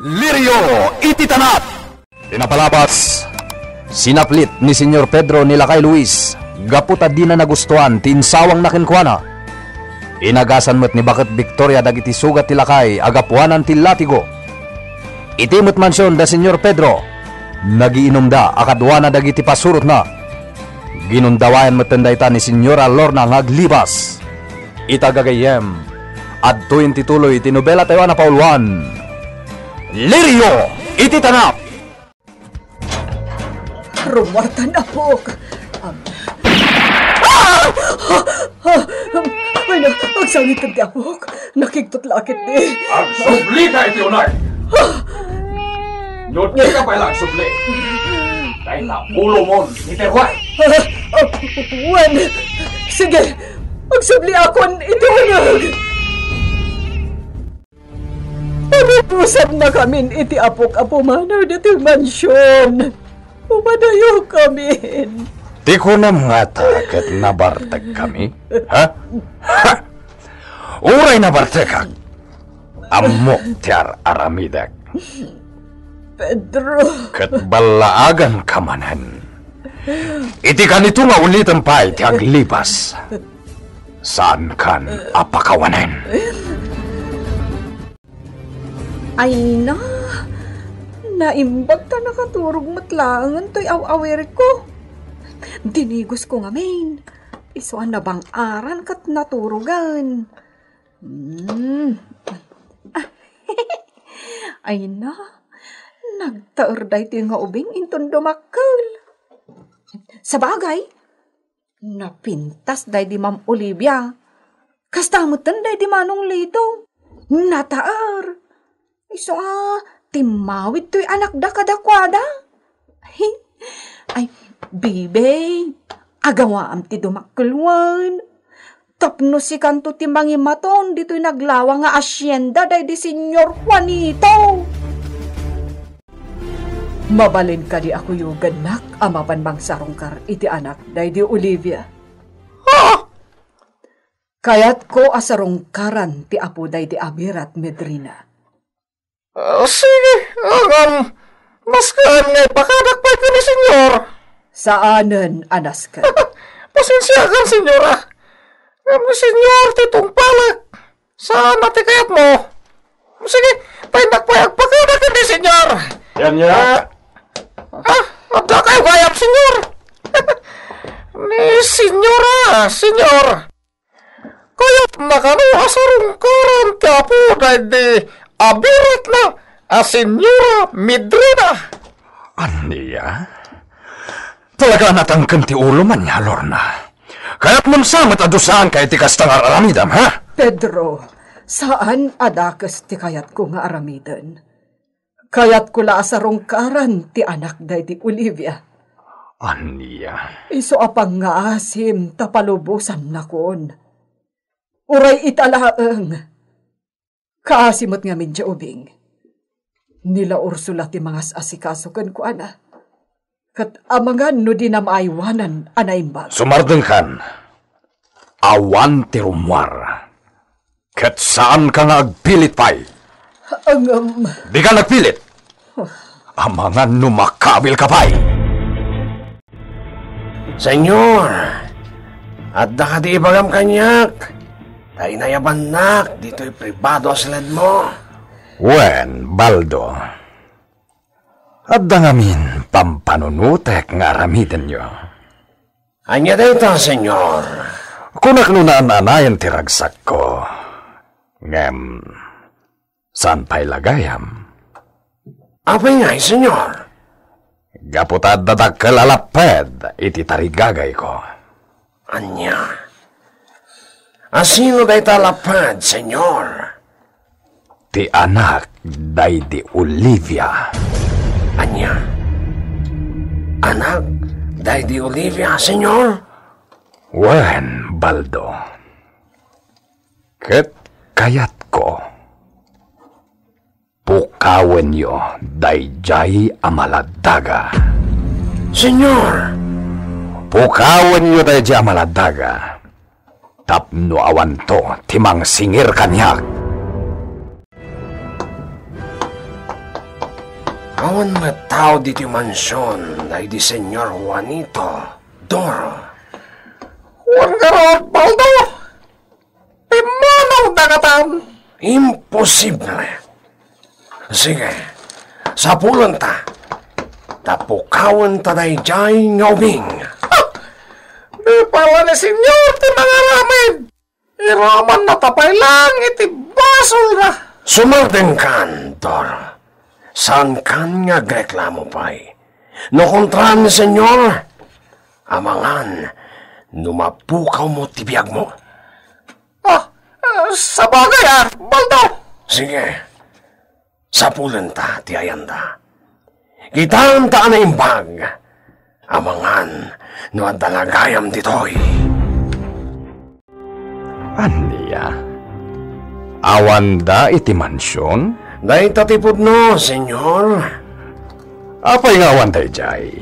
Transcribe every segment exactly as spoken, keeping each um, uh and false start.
Lirio iti tanap. Ti napalabas, sinaplit ni Señor Pedro ni Lakay Luis gapu ta dina nagustuan ti insawangna kenkuana. Inagasan met ni Baket Victoria dagiti sugat ti lakay a gapuanan ti latigo. Iti met mansion da Señor Pedro, nagiinumda a kaduana dagiti pasurotna. Ginundawayan metten dayta ni Señora Lorna nga aglibas. Ita gagayyem, adtoyen ti tuloy ti nobela tayo a napauluan, Lirio iti Tanap. Rumuartan, apok. Am-, ah! Ah! Ay na, agsangit ti apok. Nakigtot la ketdi. Agsubli ka iti unay. No dika pay la agsubli, dayta ulomon iti ruar. Ah, ah, wen, sige, agsubliakon iti uneg. Pabubusannakamin iti apok a pumanaw ditoy mansion. Umadayakamin. Ti kunam ngata ket nabartekami? Ha? Ha! Uray nabartekak, ammok ti ar-aramidek. Pedro. Ket ballaaganka manen. Iti kanito nga ulitem pay ti aglibas, saankan a pakawanen. Ay na, naimbag ta nakaturog met laengen toy aw-awirko. Dinigosko ngamin, isu a nabang-aran ket naturogen. Hmm. Ah, ay na, nagtaer daytoy nga ubing inton dumakkel. Sabagay, napintas daydi Ma'am Olivia. Kasta metten daydi Manong Lito. Nataer. Isu a timmawid toy anakda kadakuada. Ay, bibi, agawaam ti dumakkel wen. Tapno sikanto ti mangimaton ditoy naglawa nga asienda daydi Señor Juanito. Mabalin kadi a kuyogannak a mapan mangsarungkar iti anak daydi Olivia? Ah! Kayatko a sarungkaran ti apo daydi Amirat Medrina. Ah, sige, ngem nasken nga ipakadak pay ken ni Señor. Saanen a nasken. Pasensiakan, Señora. Ngem ni Señor ti tungpalek. Saan a ti kayatmo? Sige, pay innak pay agpakada ken ni Señor. Yan, yan. Ah, ah, adda kayo gayam, Señor. Ni Señora, Señor. Kayatna kano a sarungkaran ti apo daydi abiratna a Señora Medrina. Ania? Talaga a natangken ti ulo man ni Lorna. Kayatmon sa met a dusaanka iti kasta nga ar-aramidem, ha? Pedro, saan a dakes ti kayatko nga aramiden. Kayatko la a sarungkaran ti anak daydi Olivia. Ania? Isu a pangngaasim ta palubosannakon. Uray ita laeng. Kaasi met ngamin ti ubing. Ni la Ursula ti mangas-asikaso kenkuana. Ket amangan no dina maaywanan a naimbag. Sumardengkan. Awan ti rummuar. Ket saanka nga agpilit pay. Ngem. Dika nagpilit. Amangan no makabilka pay. Señor, adda kadi ibagam kaniak? Ta inayabannak ditoy pribado a siledmo. Wen, Baldo. Adda ngamin pampanunotek nga aramidenyo. Ania dayta, Señor? Kunak no naan-anayen ti ragsakko. Ngem, saan pay la gayam? Apay ngay, Señor? Gapu ta adda dakkel a lapped iti tarigagayko. Ania? Asino dayta a lapped, Señor? Ti anak daydi Olivia. Ania? Anak daydi Olivia, Señor? Wen, Baldo. Ket kayatko, pukawenyo daydiay a maladaga. Señor! Pukawenyo daydiay a maladaga tapno awanto ti mangsingir kaniak. Awan met tao ditoy mansion daydi Señor Juanito, Doro. Wen ngarud, Baldo! Pimmanawda ngatan! Imposible! Sige, sapulenta. Ta pukawenta daydiay nga ubing. Ha! Di pala ni Señor ti mangaramid. Iramannata pay laeng iti basolna. Sumardengkan, Doro. Saankan nga agreklamo pay. No kontraan ni Señor, amangan no mapukawmo ti biagmo. Ah, ah, sabagay, ah, Baldo. Sige. Sapulenta ti ayanda. Kitaenta a naimbag. Amangan no adda nga agayam ditoy. Ania? Awanda iti mansion? Dayta ti pudno, Señor. Apay nga awan daydiay?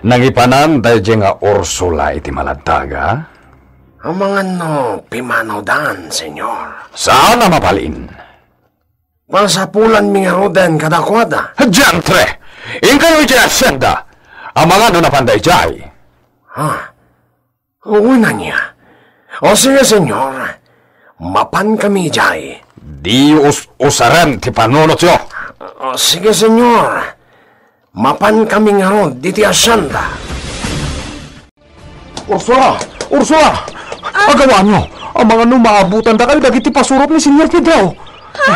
Nangipanan daydiay nga Ursula iti maladaga? Amangan no pimanawdan, Señor. Saan a mabalin? Pasapulanmi ngaruden kadakuada. Diantre! Inkayo iti hacienda! Amangan no napan daydiay. Ha? Wen ania? O sige, Señor. Mapankami idiay. Diyo us-usaren ti panunotyo. O sige, Señor. Mapankami ngarud iti hacienda. Ursula! Ursula! Ah? Agawaanyo! Amangan no maabutandakayo dagiti pasurot ni Señor Pedro. Ha?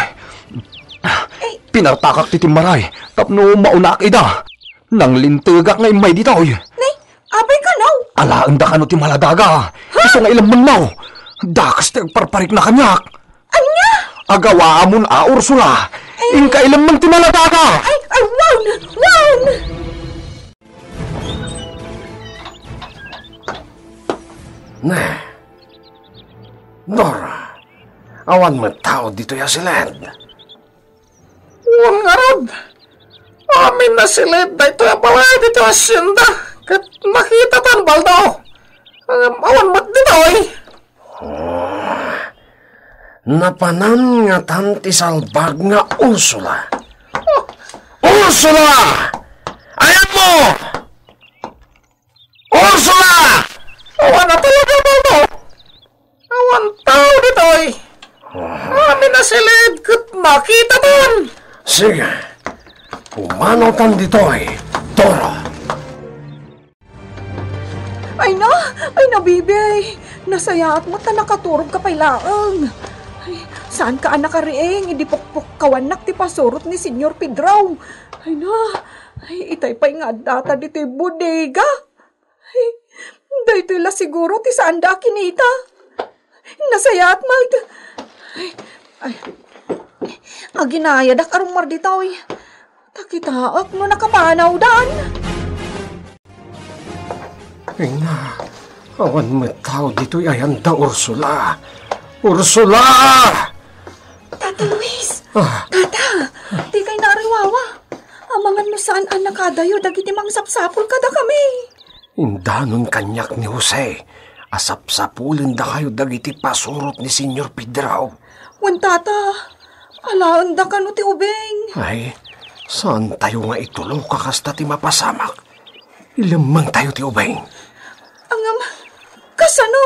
Eh, pinartakak ti timmaray tapno maunaak ida. Nanglintegak nga immay ditoy. Ni, apay kano? Alaenda kano ti maladaga. Ha? Isu nga ilemmenmo. Dakes ti agparparikna kaniak. Ania? Agawaamon a, Ursula. Ay. Inka ilemmen ti maladaga. Ay, ay, wen! Wen! Ne. Dora, awan met tao ditoy a siled. Wen ngarud, amin a siled daytoy a balay ditoy a hacienda ket nakitatan, Baldo. Ngem awan met ditoy. Oh, napanan ngatan ti salbag nga Ursula. Ursula! Ayanmo! Ursula! Awan a talaga, Baldo. Awan tao ditoy. Amin a siled ket nakitatan. Sige, pumanawtan ditoy, Dora. Ay na, ay na, bibi. Nasayaat met ta nakaturogka pay laeng. Ay, saanka a nakariing idi pukpukkawannak ti pasurot ni Señor Pedro. Ay na, ay, itay pay nga addata ditoy bodega. Ay, daytoy la siguro ti saanda a kinita. Nasayaat met. Ay, ay. Aginayadak a rummuar ditoy. Ta kitaek no nakapanawdan. Ina, awan met tao ditoy a hacienda, Ursula. Ursula! Tata Luis! Ah. Tata! Dikay naariwawa! Amangan no saan a nakadayo dagiti mangsapsapul kadakami. Indanon kaniak ni Jose a sapsapulendakayo dagiti pasurot ni Señor Pedro. Wen, Tata, alaenda kano ti ubing. Ay, saantayo nga ituloka kasta ti mapasamak. Ilemmengtayo ti ubing. Ngem, kasano?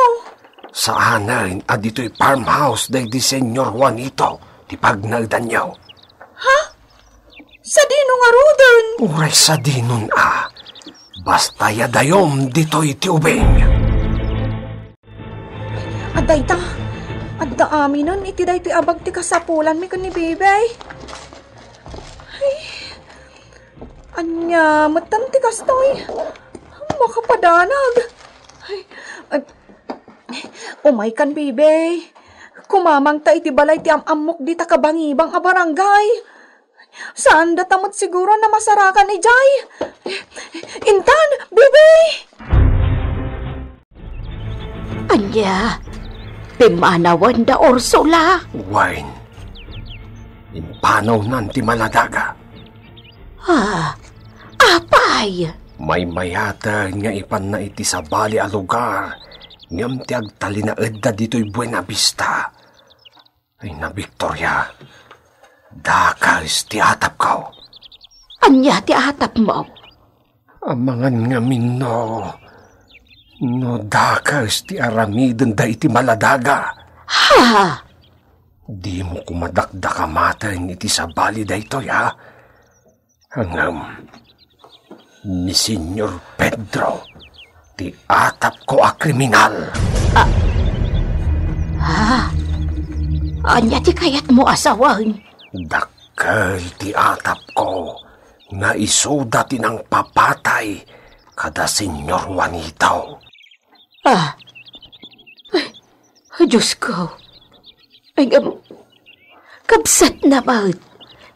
Saanen a ditoy farmhouse daydi Señor Juanito ti pagnaedanyo. Ha? Sadino ngaruden? Uray sadinon a. Basta yadayom ditoy ti ubing. Adda ita. Adda aminen iti daytoy a bag ti kasapulanmi ken ni Bebe. Ay. Ania metten ti kastoy? Makapadanag. Ay, ay. Umaykan, Bebe. Kumamangta iti balay ti am-ammok dita kabangibang a barangay. Saandata met siguro a namasarakan idiay. Intan, Bebe! Ania, pimmanawenda, Ursula? Wen, impanawnan ti maladaga. Ah, apay? Maymayaten nga ipanna iti sabali a lugar ngem ti agtalinaedda ditoy Buena Vista. Ay na, Victoria, dakes ti atapko. Ania ti atapmo? Amangan ngamin no, no dakes ti aramidenda iti maladaga. Ha? Dimo koma dakdakamaten iti sabali daytoy, ha? Ngem, ni Señor Pedro ti atapko a kriminal. Ah. Ah? Ania ti kayatmo a sawen? Dakkel ti atapko nga isuda ti nangpapatay kada Señor Juanito. Ah. Ay, Diosko. Ay, ngem, kabsatna met.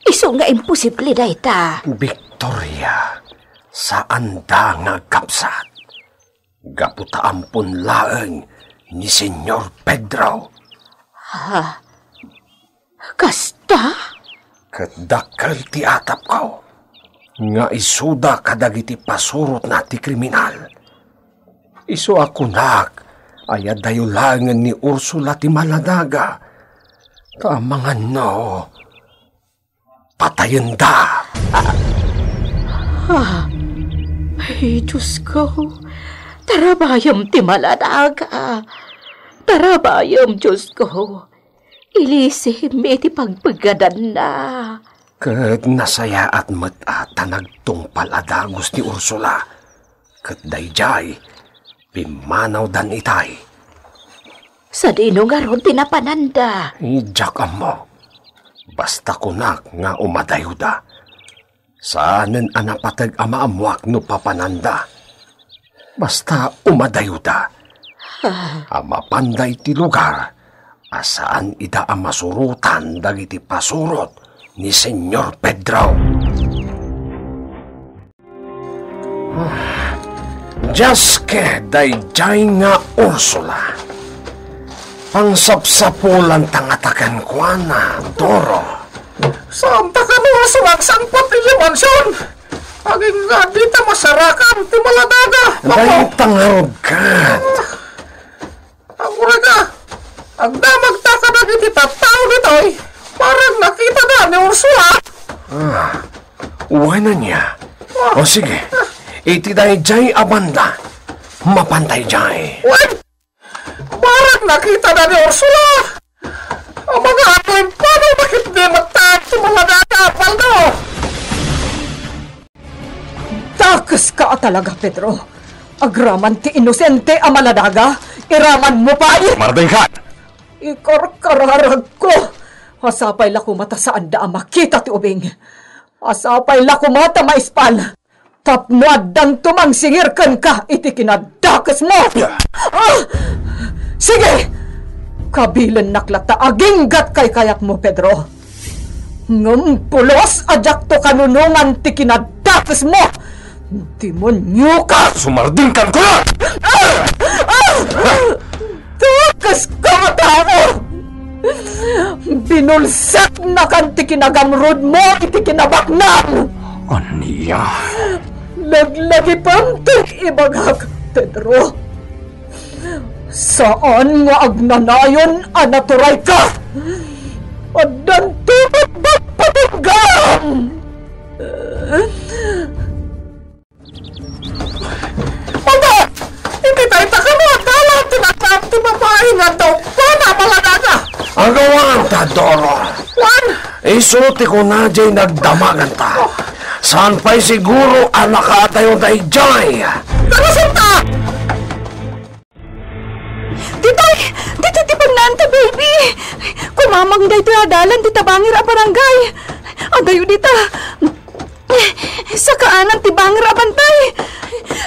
Isu nga imposible dayta. Victoria, saanda nga agkabsat. Gapu ta ampon laeng ni Señor Pedro. Ha? Kasta? Ket dakkel ti atapko nga isuda kadagiti pasurotna ti kriminal. Isu a kunak, aya dayo laengen ni Ursula ti maladaga. Ta amangan no, patayenda. Ah, ay, Diosko, tarabayem ti maladaga. Tarabayem, Diosko. Ilisim iti pagpeggadanna. Ket nasayaat met a ta nagtungpal a dagus ni Ursula. Ket daydiay, pimmanawdan itay. Sadino ngarud ti napananda? Diak ammo. Basta kunak nga umadayoda. Saanen a napateg a maammoak no papananda. Basta umadayoda. Ah. A mapanda iti lugar a saan ida a masurotan dagiti pasurot ni Señor Pedro. Ah, Dios ket daydiay nga Ursula. Pangsapsapulanta ngata kenkuana, Doro. Saanta kano a sumangsangpet idiay mansion? Agingga dita masarakan ti maladaga. Dayta ngarud ket. Aguray ka, agdamagta kadagiti tattao ditoy. Parang nakitada ni Ursula. Ah, wen ania? Ah. O sige, iti daydiay a banda, mapantay diay. Wen! Barang nakitada ni Ursula! Amangan no impano makitdi met ti maladaga, Baldo! Dakeska a talaga, Pedro. Agraman ti inosente a maladaga, iramanmo pay! Mardengkan! Ikarkararagko! Asapay la koma ta saanda a makita ti ubing. Asapay la koma ta maispal. Tapno addanto mangsingir kenka iti kinadakesmo. Ah! Sige! Kabilennak latta aginggat kaykayatmo, Pedro. Ngem pulos a diakto kanunongan ti kinadakesmo. Demonioka! Sumardengkan, kunak! Ah! Ah! Dakeska a tao! Binulsaknakan ti kinagamrudmo iti kinabaknang! Ania? Laglagipem ti ibagak, Pedro. Saan nga agnanayon a naturayka! Addanto met pagpatinggam! Opo! Iti dayta kano a dalan ti natap ti babai nga daw pana a maladaga. Agawanta, Doro. Wan? Isu ti kuna diay nagdamaganta. Saan pay siguro a nakaadayo daydiay? Nagasunta! Ditoy! Ditoy ti pagnaanta, baby! Kumamang daytoy a dalan ti tabangir a barangay. Adayo dita. Sakaanan ti bangir a bantay.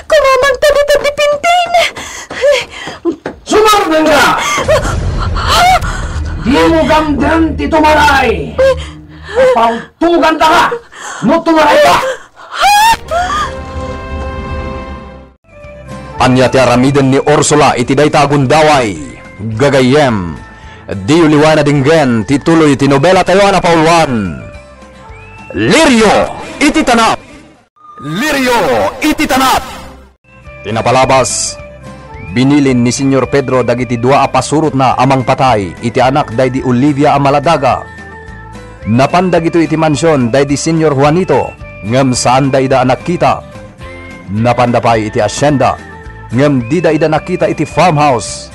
Kumamangta dita ti pintin. Sumardengka! Dimo gamden ti tumaray. Pautoganta ka no tumarayka. Ania ti aramiden ni Ursula iti dayta a gundaway? Gagayyem, diyo liwaen a denggen ti tuloy ti nobelatayo a napauluan, Lirio iti Tanap. Lirio iti Tanap. Ti napalabas, binilin ni Señor Pedro dagiti dua a pasurotna a mangpatay iti anak daydi Olivia a maladaga. Napan dagitoy iti mansion daydi Señor Juanito. Ngem saanda ida a nakita. Napanda pay iti asienda, ngem dida ida nakita iti farmhouse.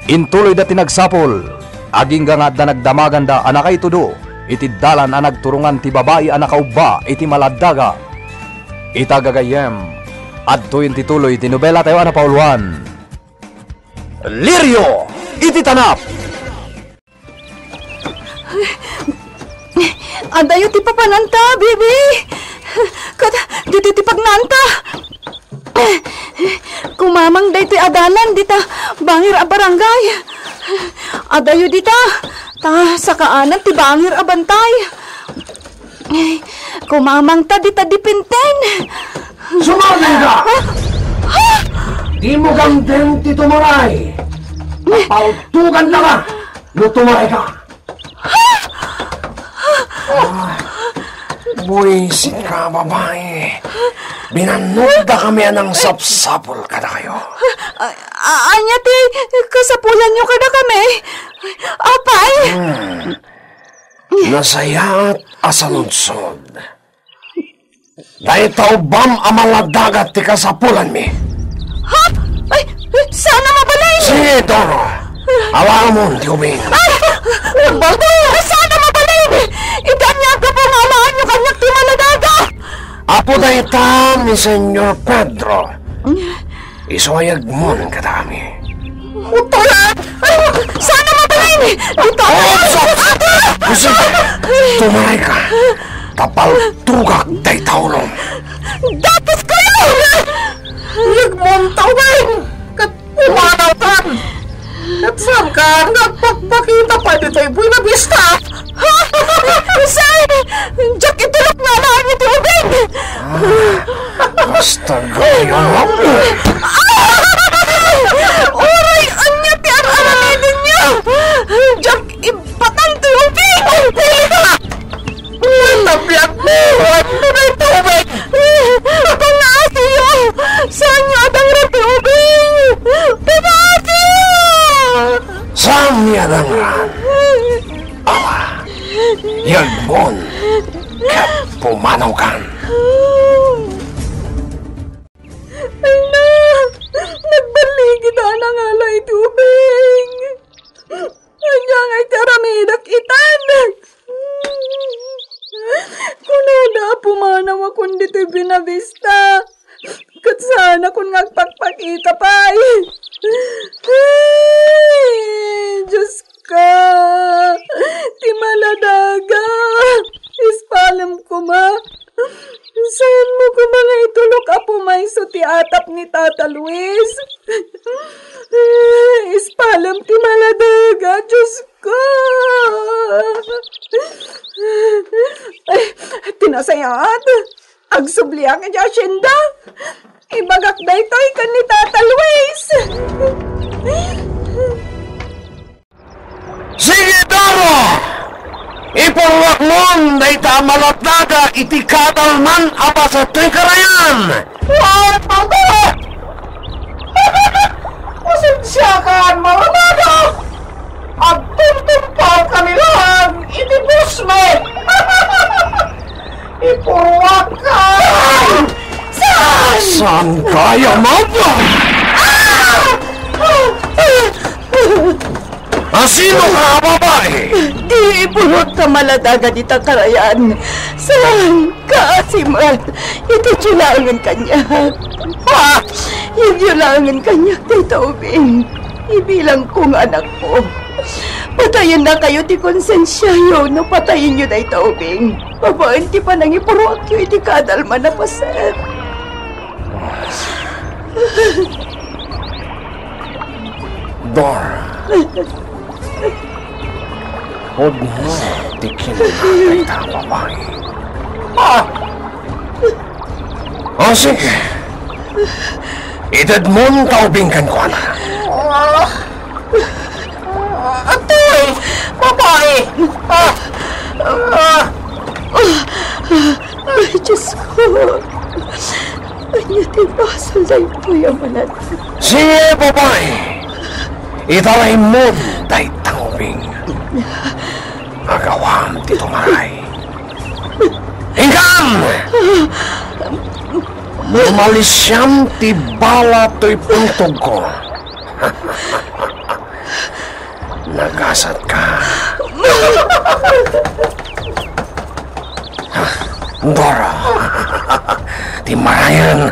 Intuloyda ti nagsapul, agingga nga adda nagdamaganda a nakaitudo iti dalan a nagturongan ti babai a nakaubba iti Maladaga. Ita gagayyem, adtoyen ti tuloy ti nobelatayo a napauluan. Lirio iti Tanap! Adayo ti papananta, bibi. Ket ditoy ti pagnanta. Kumamang daytoy a dalan dita bangir a barangay. Adayo dita, ta sakaanan ti bangir a bantay. Kumamang ta dita dipinten. Sumangin ka! Dimo gamden ti tumaray. Papautugan na ka no tumaray ka. Ah, buisit ka, babai. Binannogda kami a nangsapsapul kadakayo. A-, a-, ania ti kasapulanyo kadakami? Apay? Hmm. Nasayaat a saludsod. Dayta ubbam a Maladaga ti kasapulanmi. Ha? Ay, sana mabalin! Sige, Doro. Awaamon ti ubing. Ay, Baldo, sana mabalin! Iti ania a gapu nga awaanyo kaniak ti Maladaga? Apo dayta ni Señor Pedro. Isu a yegmon kadakami. Utoyan! Ay, sana mabalin! Ito! Oh, so, Jose, tumaray ka. Ta paltugak dayta ulom. Dapat kayo! Yegmonto, Weng! Ket pumanaw kan! Ket saan ka nga agpakpakita pay ditoy Buena Vista? Jose! Diak itulok nga awaanyo ti ubing! Ah, basta gayam. Uray, ania ti ar-aramidenyo? Diak ibpatan ti ubing! Ay, pili ka! Ay, tabiag mo! Ano na yung tubig? Pangaasiyo! Saanyo a dangra ti ubing? Pangaasiyo! Saanmi a dangran? Awa, yegmon, ket pumanaw kan. Ay na! Nagballigit a nangala iti ubing! Ania ngay ti aramidek itan? Kunada a pumanaw a kun ditoy Buena Vista. Ket saanakon nga agpakpakita pay. Ay, Diosko! Ti Maladaga! Ispalem koma! Saanmo koma nga itulok a pumayso ti atap ni Tata Luis? Ispalem ti Maladaga, Diosko! Ay, ti nasayaat! Agsubliak iti asienda. Ibagak daytoy ken ni Tata Luis. Sige, Doro! Ipurruakmon dayta a Maladaga iti kadalman a paset toy karayan! Ay, Papa! Pasensiakan, Maladaga! Agtumtumpaw kami lang iti busmi! Ipurruakka! Saan? Saan kaya mabang? Ah! Asino ka, babai? Di ipurruakka, Maladaga, dita karayan. Saan? Kaasiman, iti diyo laengen kaniak. Ah! Iti diyo laengen kaniak dayta ubing. Ibilangko nga anakko. Patayennakayo ti konsensiayo no patayenyo dayta ubing babaen ti panangipurruakyo iti kadalman a paset. Dor. Pudno ti kinuna dayta a babai. Ah! O, sige. Itedmon ta ubing kenkuana. Ah! Ah, atoy! Babai! Ah! Ah! Ay, Diosko! Ania ti basol daytoy a malati? Sige, babai! Itaraymon dayta nga ubing. Agawam ti tumaray. Inkan! Lumalisiam ti bala toy pungtogko. Nagasatka. Dora, ti marayen.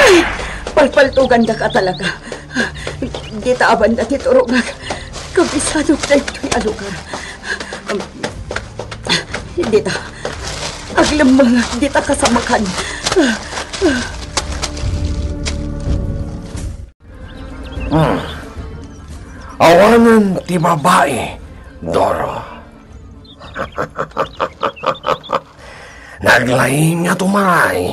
Ay, palpaltogandaka talaga. Dita a banda ti turongak. Kabisadok daytoy a lugar. Dita. Aglemmengak dita kasamakan. Hmm. Awanen ti babai, Doro. Naglaing a tumaray.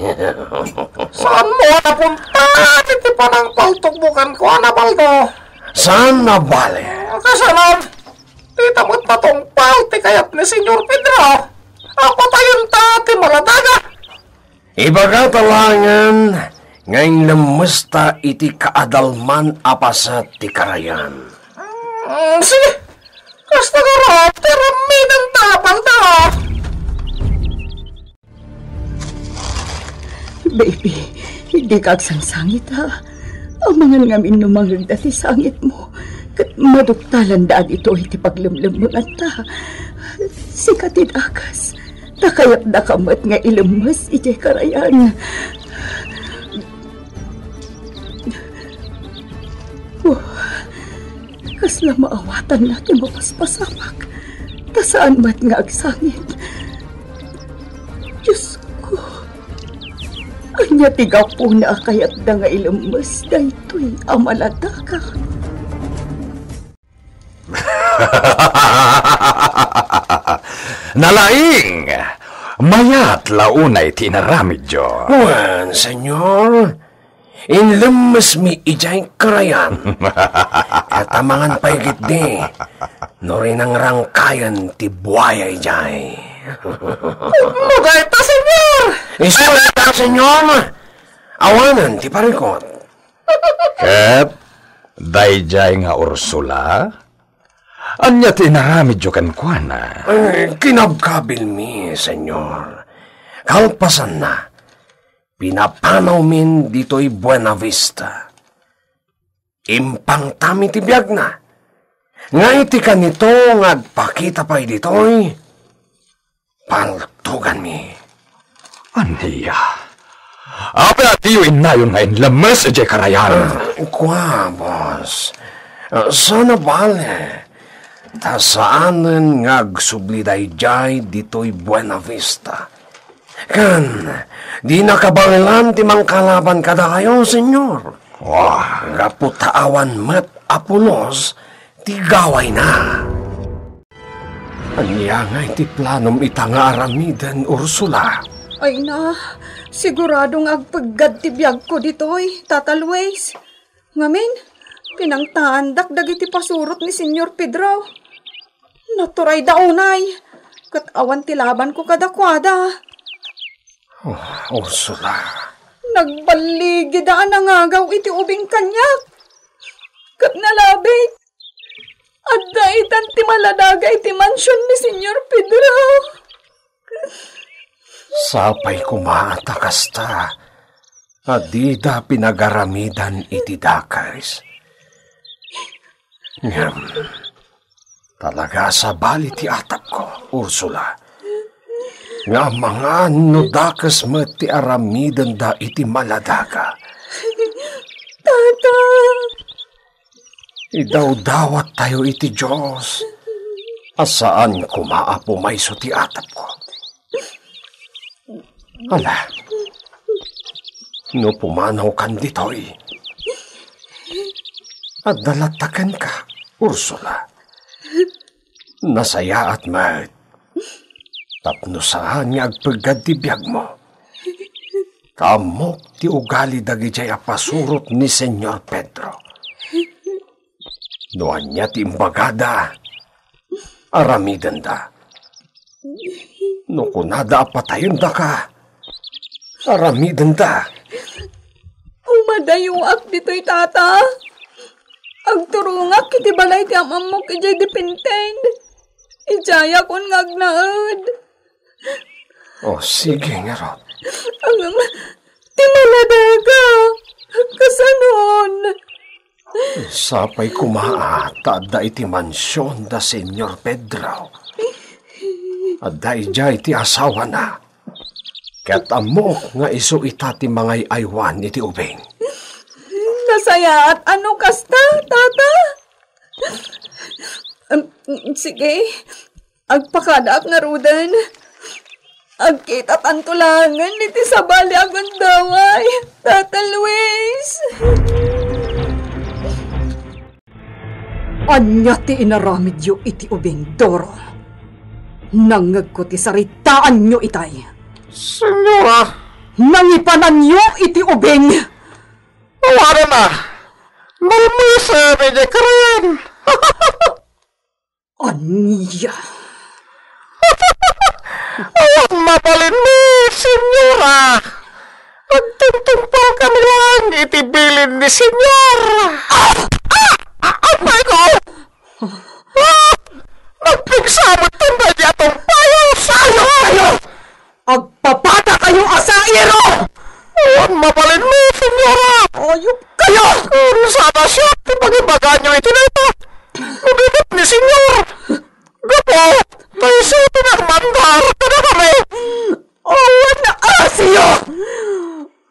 Saanmo a napunta iti panangpaltogmo kenkuana, Baldo? Saan a bale. Kasano? Dita met natungpal ti kayat ni Señor Pedro. Apatayenta ti maladaga. Ibagata laengen nga inlemmesta iti kaadalman a paset ti karayan. Mm, sige. Kasta garud, ti aramidenta, Baldo. Baby, dika agsangsangit, ha? Amangan ngamin no mangngegda ti sangitmo, ket maduktalanda ditoy ti paglemlemmenganta. Sika ti dakes, ta kayatdaka met nga ilemmes idiay karayan. Oh, kasla maawatanna ti mapaspasamak, ta saan met nga agsangit. Diosko, ania ti gapuna a kayatda nga ilemmes daytoy a maladaga? Nalaing! Mayat la unay ti inaramidyo. Wen, Señor, inlemmesmi idiay karayan. Ket amangan pay ketdi no rinangrangkayen ti buaya idiay. No dayta, Señor! Isu dayta, Señor! Awanen ti parikut. Ket daydiay nga Ursula? Ania ti inaramidyo kenkuana? Eh, kinabkabilmi, Señor. Kalpasanna, pinapanawmin ditoy Buena Vista. Impangtami ti biagna. Nga iti kanito nga agpakita pay ditoy, paltuganmi. Ania? Apay a diyo innayon nga inlemmes idiay karayan? Ah, kua, boss. Ah, saan a bale. Ta saanen nga agsubli daydiay ditoy Buena Vista. Ken, di nakabaelan ti mangkalaban kadakayo, Señor. Wah. Gapu ta awan met a pulos ti gawayna. Ania ngay ti planom ita nga aramiden, Ursula? Ay na, sigurado nga agpeggad ti biagko ditoy, Tata Luis. Ngamin, pinangtaandak dagiti pasurot ni Señor Pedro. Naturayda unay, ket awan ti labanko kadakuada. Oh, Ursula. Nagballigida a nangagaw iti ubing kaniak. Ket nalabit, adda itan ti maladaga iti mansion ni Señor Pedro. Sapay koma ta kasta a dida pinagaramidan iti dakes. Ngem, talaga a sabali ti atapko, Ursula, nga amangan no dakes met ti aramidenda iti maladaga. Tata! Idawdawattayo iti Dios a saan koma a pumayso ti atapko. Ala, no pumanawkan ditoy, adda latta kenka, Ursula. Nasayaat met tapno saan nga agpeggad ti biagmo. Kaammok ti ugali dagidiay a pasurot ni Señor Pedro. No ania ti imbagada, aramidenda. No kunada a patayendaka, aramidenda. Umadayoak ditoy, Tata. Agturongak iti balay ti am-ammok idiay Dependen. Idiayak nga agnaed. O, sige ngarud. Ngem, ti maladaga, kasanon? Sapay koma a ta adda iti mansion da Señor Pedro. Adda idiay ti asawana. Ket ammok nga isu ita ti mangay-aywan iti ubing. Nasayaat a no kasta, Tata. Em, sige, agpakadaak ngaruden. Agkitatanto laengen iti sabali a gundaway, Tata Luis. Ania ti inaramidyo iti ubing, Doro? Nangngegko ti saritaanyo itay. Señora! Nangipananyo iti ubing! Awanen a! Nalmesen idiay karen! Ania? Awan mabalinmi, Señora! Agtungtungpal kami laeng iti bilin ni Señor! Ah! Ah! Ah! Apay ko! Ah! Nagpigsa met daydi a tungpayo! Sayo! Sayo! Agpapatakayo a sairo! Awan mabalinmi, Señora! Ayupkayo! Ken saan a siak ti pangibaganyo iti dayta? No di met ni Señor! Gapu, ta isu ti nagmandar kadakami! Awan a asio!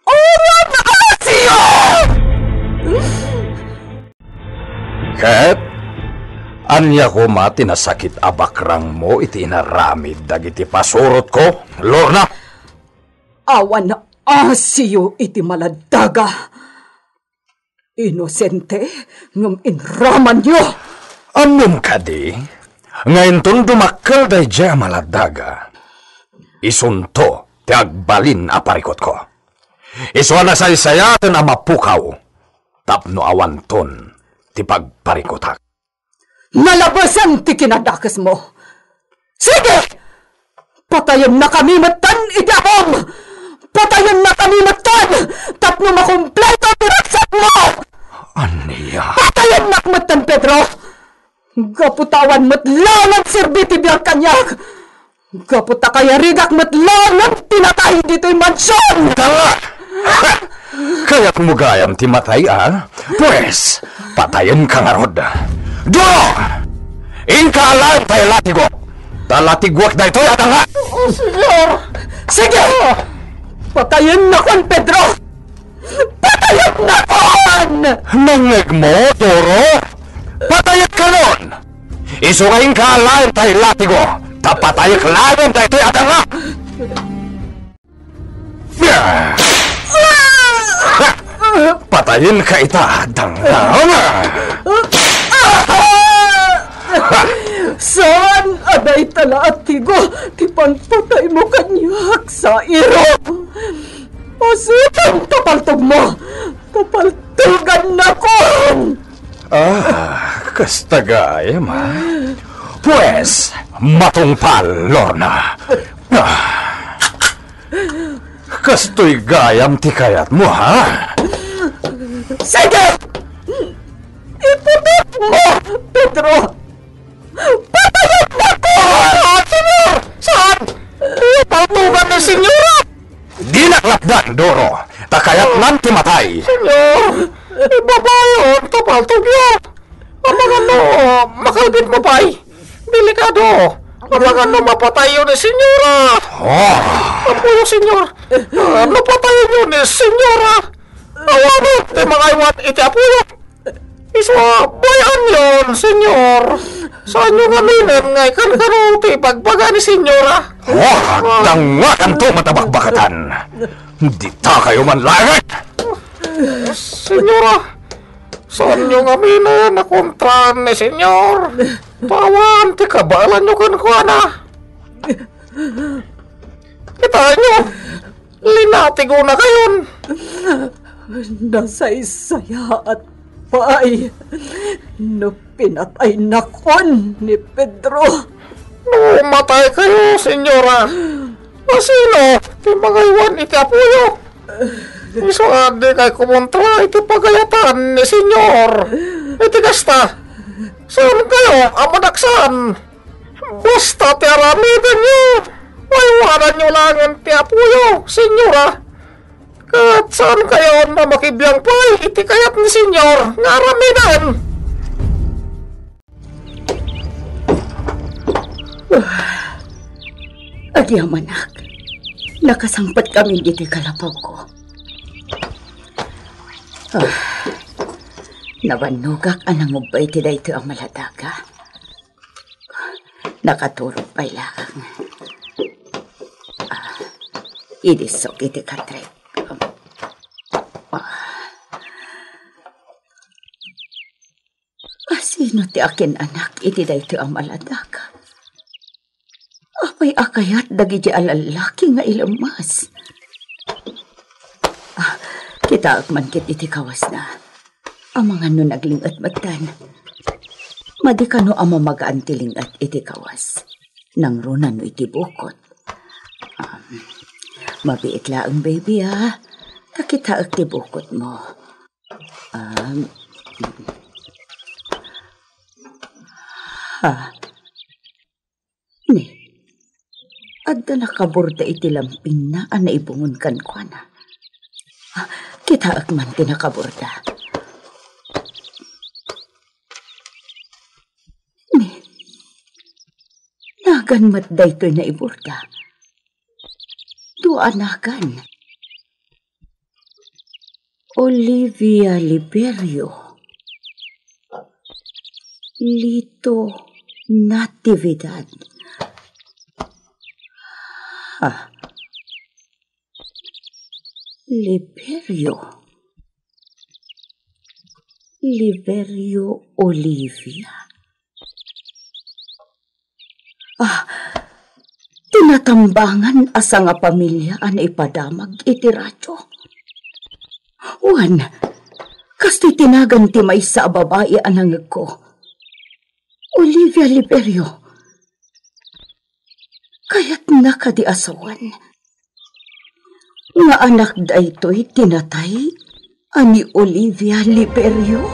Awan a asio! Ket ania koma ti nasakit a bakrangmo iti inaramid dagiti pasurotko, Lorna? Awan a asio iti maladaga. Inosente, ngem inramanyo. Ammom kadi nga inton dumakkel daydiay a maladaga, isunto ti agbalin a parikutko. Isu a nasaysayaten a mapukaw tapno awanton ti pagparikutak. Nalabesen ti kinadakesmo. Sige! Patayennakami metten iti apom! Patayennakami metten tapno makumpleto ti ragsakmo! Ania? Patayennak metten, Pedro! Gapu ta awan met laeng agserbi ti biag kaniak! Gapu ta kayarigak met laeng ti natay ditoy mansion! Tanga! Kayatmo gayam ti matay, a? Pues, patayenka ngarud. Duro! Inka alaen tay latigo! Ta latiguek daytoy a tanga! O, Señor! Sige! Patayennakon, Pedro! Patayennakon! Nangngegmo, Duro? Patayekkanon! Isu nga inka alaen tay latigo, ta patayek laeng daytoy a tanga! Patayenka ita, tanga! Saan a dayta latigo ti pangpataymo kaniak, sairo? Usitem ta paltogmo, ta paltogannakon! Ah, kasta gayam, a? Pues, matungpal, Lorna. Ah. Kastoy gayam ti kayatmo, a? Sige! Iputikmo, Pedro! Patayennakon! Ah, Señor! Saan? Paltugan ni Señora! Dinak lapdan, Duro, ta kayatnan ti matay. Señor, ibabayon ta paltogyo. Amangan no makalbitmo pay. Delikado. Amangan no mapatayyo ni Señora. Oh. Ammoyo, Señor. Ah, no patayenyo ni Señora, awanen ti mangaywan iti apoyo. Isu a bay-anyon, Señor. Saanyo ngaminen nga ikankano ti ibagbaga ni Señora? Oh, dangakanto matabakbakatan. Dita kayo man laeng! Señora, saanyo ngaminen a kontraan ni Señor? Awan ti kabaelanyo kenkuana. Kitaenyo, linatigona kayon. Nasaysayaat pay no pinataynakon ni Pedro. No matay kayo, Señora, asino ti mangaywan iti apoyo? Isu a dikay kumontra iti pagayatan ni Señor. Iti kasta, saankayo a madaksan. Basta ti aramidenyo, waywadanyo laengen ti apoyo, senyora. Ket saankayon a makibiang pay iti kayat ni senyor nga aramiden. Agyamanak, nakasangpetkami ditoy kalapawko. Ah, nabannogak a nangubbay ti daytoy a maladaga. Nakaturog pay laeng. Ah, idissok iti katrek. Ah. Asino ti akin-anak iti daytoy a maladaga? Apay a kayat dagiti a lallaki nga ilemmes? Ah, kitaek man ket iti kawasna. Amangan no nagling-et metten. Madi kano a mamagaan ti ling-et iti kawas. Nangruna no iti bukot. Um, mabiit laeng, baby, ah. Ta kitaek ti bukot mo. Um, ha? Ni, adda nakaborda iti lampinna a naibungon kenkuana. Ah, kitaek man ti nakaborda. Ni, nagan met daytoy naiborda. Dua a nagan. Olivia Liberio. Lito Natividad. Ah. Liberio. Liberio Olivia. Ah, ti natambangan a sangapamilia a naipadamag iti radio. Wen, kastoy ti nagan ti maysa a babai a nangegko. Olivia Liberio. Kayatna kadi a sawen? Nga anak daytoy ti natay a ni Olivia Liberio?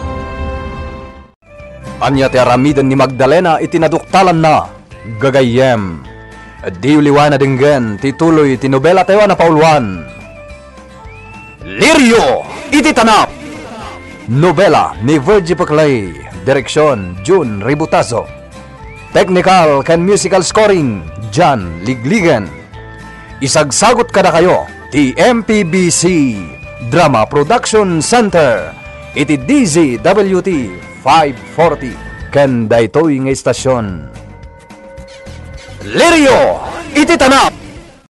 Ania ti aramiden ni Magdalena iti naduktalanna? Gagayyem, diyo liwaen a denggen ti tuloy ti nobela tayo a napauluan, Lirio iti Tanap. Nobela ni Virgie Peclay, direksion Jun Ributazo. Technical ken musical scoring, John Ligligen. Isagsagut kadakayo ti M P B C Drama Production Center iti D Z W T five forty ken daytoy nga istasion. Lirio iti Tanap.